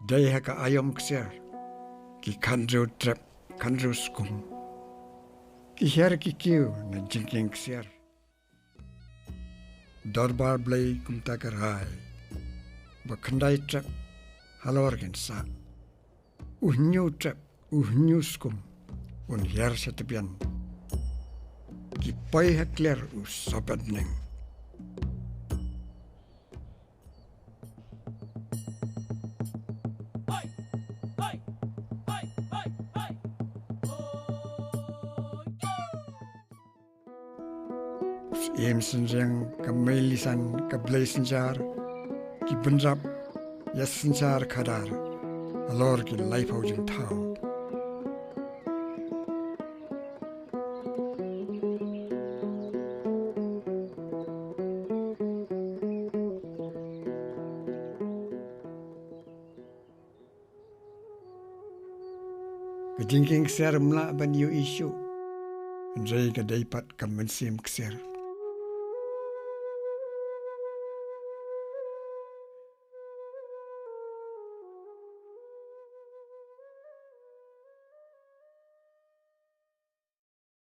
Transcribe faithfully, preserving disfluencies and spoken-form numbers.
Dei ha ka aïom ksiar ki khathynriew trep khathynriew skum ki hiar ki kiew na jingkieng ksiar. Dorbar Blei kumta ka rai ba khyndai trep halor kin sah, u hynñiew trep u hynñiew skum un hiar sha tbian. Ki poi ha kliar u sohpetbneng. Im synriang ka mei lisan ka blei synshar ki bynrap ïa synshar khadar halor ki laiphew jingthaw. Ka jingkieng ksiar ym lah ban ïohi shuh, hynrei ka dei pat ka mynsiem ksiar.